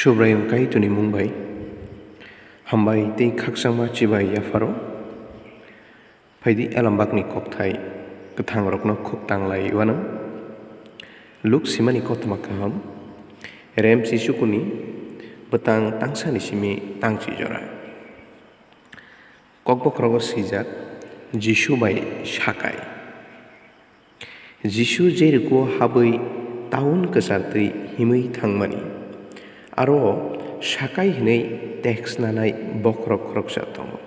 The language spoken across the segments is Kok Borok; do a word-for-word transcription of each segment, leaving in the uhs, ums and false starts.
Subraiyung Kaitorni mung bai hambai tei khakchangma chibai yapharo. Phaidi, Elambakni kokthai kwthangrokno khuk tanglai uanw. Luk simani kothoma kaham, Remsi sukuni bwtang tangsani simi tangchi jora. Kokbokhorogo swijak, Jisu bai Sakai. Jisu Jeriko habwi taun kwchartwi himwi thangmani. Aro Sakai hwnwi teks nanai bokhorok khoroksa tongo.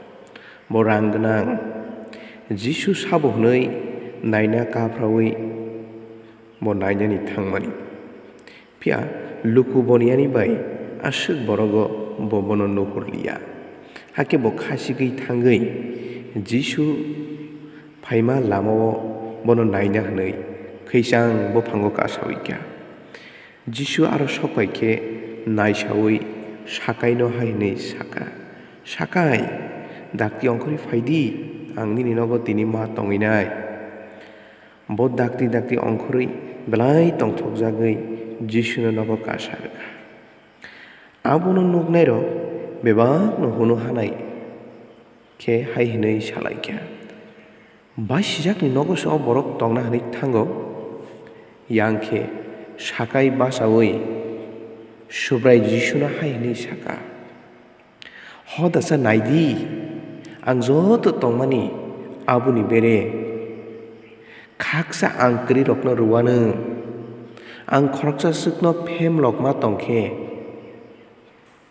Bo rang gwnang. Jisu sabo hwnwi naina kaphraui bo nainani thangmani. Phiya luku boniyani bai aswk borogo bo bono nuhur liya. Hakhe bo khasigwi thangwi Jisu phaima lamao bono naina hwnwi khwichang buphango kasaui kha. Jisu aro sok phai khe naisaui Sakaino hai hwnwi sa kha, "Sakai, dakti ongkhorwi phai di, ang nini nogo tini ma tongwi nai." Bo dakti dakti ongkhorwi belai tongthokjagwi Jisuno nogo kasa rw kha. Abono nuknairok bebakno hunu hanai khe hai hwnwi sa lai kha, "Basijakni nogo se o borok tongna hwnwi thango." Yang khe Sakai bachaui Subrai Jisuno hai hwnwi sa kha, "Hodasa nai di, ang joto tongmani aboni bere. Khaksa ang kwrwirokno rw anw, ang khoroksa swkno phemlokma tong khe,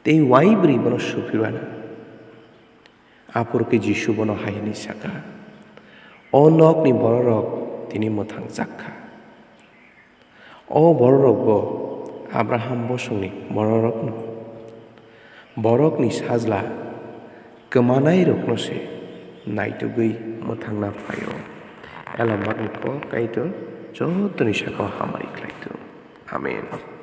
tei uaibwrwi bono su phir anw." Aphuru khe Jisu bono hai hwnwi sa kha, "O nokni bororok tini mwthangjak kha. O bororokbo Abraham bosongni bororokno, borokni sajla kwmanairokno se naitugwi mwthangna phaio." Elambakni kok Kaitor jotoni sakao hamari khlai thung. Amen.